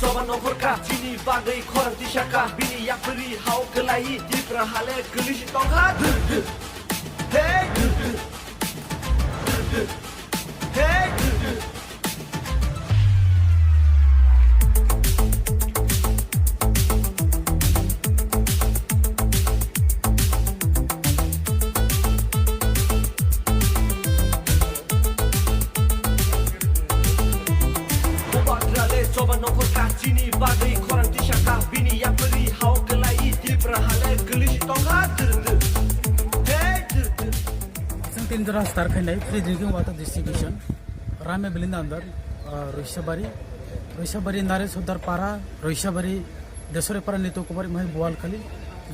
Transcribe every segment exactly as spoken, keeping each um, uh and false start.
Choba nokhorkha chini bagwi khorang tisakha, bini yapri hao kwlai Tipra hale kwlwisi tongkha. Dwr dwr. Hey dwr dwr. Dwr dwr. Hey dwr dwr. Bubagra le choba nokhorkha chini bagwi khorang tisakha, bini yapri hao kwlai Tipra hale kwlwisi tongkha. Dwr dwr. Hey dwr dwr. Chwng tin jora start khainai free drinking water distribution. Rame Belinda andar, ah, Roisabari, Roisabari Naresh Sordar Para, Roisabari Desore Para Nito Kumar Imhai Boalkhali,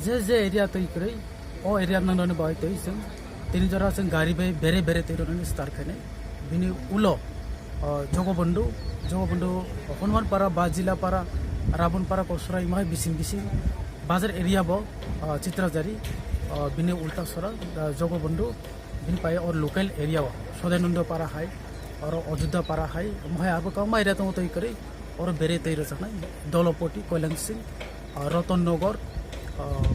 je je area twi kwrwi, o area nangnani bagwi twi chwng tin jora chwng gari bai bere bere twi rwnani start khainai. Bini ulo, ah, Jogobondhu, Jogobondhu, Hanuman Para, Bajila Para, Rabon Para, Kosora Imhai bising bising, bazar area bo, ah, Chitrajari, ah, bini ulta sora, ah, Jogobondhu, bini pai or local area o, Sodainando Para hai, oro Ajodhya Para hai, omo hai abo kwbangma area tongo twi kwrwi, oro bere twi rwjaknai, Dolopoti, Koilangsing, ah, Roton Nogor, ah,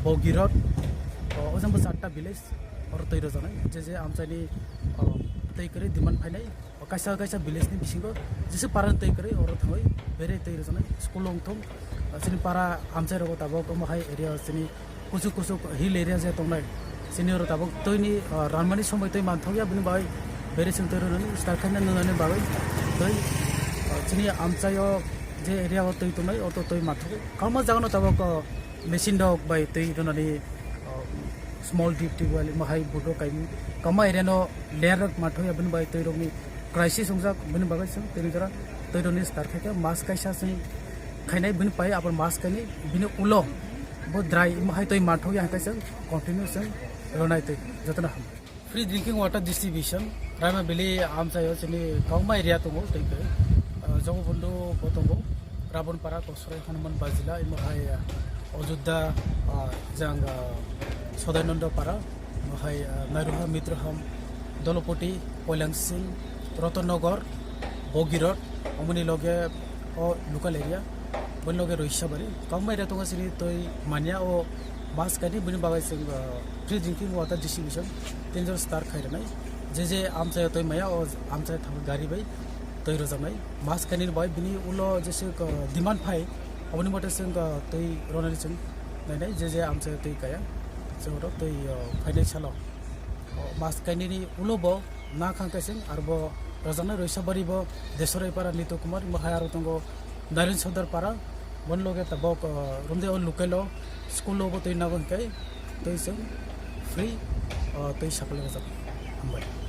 Bogirot, ah, o jang bo charta village, oro twi rwjaknai, je je amchaini, ah, twi kwrwi demand phainai, kaisa kaisa village ni bisingo jesa parang twi kwrwi oro thangwi bere twi rwjaknai school wngthung, ah, chini para amchai rogo tabok omo hai area chini kuchuk kuchuk hill area je tongnai chini oro tabok twi ni, ah, ranmani somoi twi manthokya bini bagwi bere chwng twi rwnani start khaina nwnani bagwi twi, ah, chini amchaio je area o twi tongnai oto twi manthok kwbangma jagano tabok, ah, machine rok bai twi rwnani, ah, small deep tubewell omo hai bodo kaimi kwbangma area no layer rok manthokya bini bagwi twi rokni crisis wngjak bini bagwi chwng tini jora twi rokni start khaikha mas kaisa chwng khainai bini pai abo mas kainwi bini ulo bo dry omo hai twi manthokya hwnkhe chwng continue chwng rwnai twi jotono ham. Free drinking water distribution, Raima Valley amchaio chini kwbangma area tongo, tei khe, ah, Jogobondhu bo tongo, Rabonpara, Kosrai, Hanuman Bajila, imo hai, ah, Ajodhya, ah, jang, ah, Sodainando Para, imo hai, ah, Nairuha, Mitroham, Dolopoti, Koilangsing, Rotonnagar, Bogirot, omoni loge o local area, boni loge Roisabari, kwbangma area tongo chini twi manya o mas kainwi bini bagwi chwng, ah, free drinking water distribution tin jora start khai rwnai. Je je amchaio twi maya o amchai thangwi gari bai twi rwjaknai. Mas kainwi bai bini ulo jese, ah, demand phai aboni mote chwng, ah, twi rwnani chwng nainai je je amchaio twi kaya chwng oro twi, ah, phainai salo. O mas kainwini ulo bo na khang kaising, arbo rwjaknai Roisabari bo Desrai Para Nito Kumar, imo hai aro tongo Naren Sordar Para, boni loge tabok, ah, romde o local o school o bo twi nago hwnkhe twi chwng free, ah, twi supply rwjak. Hambai.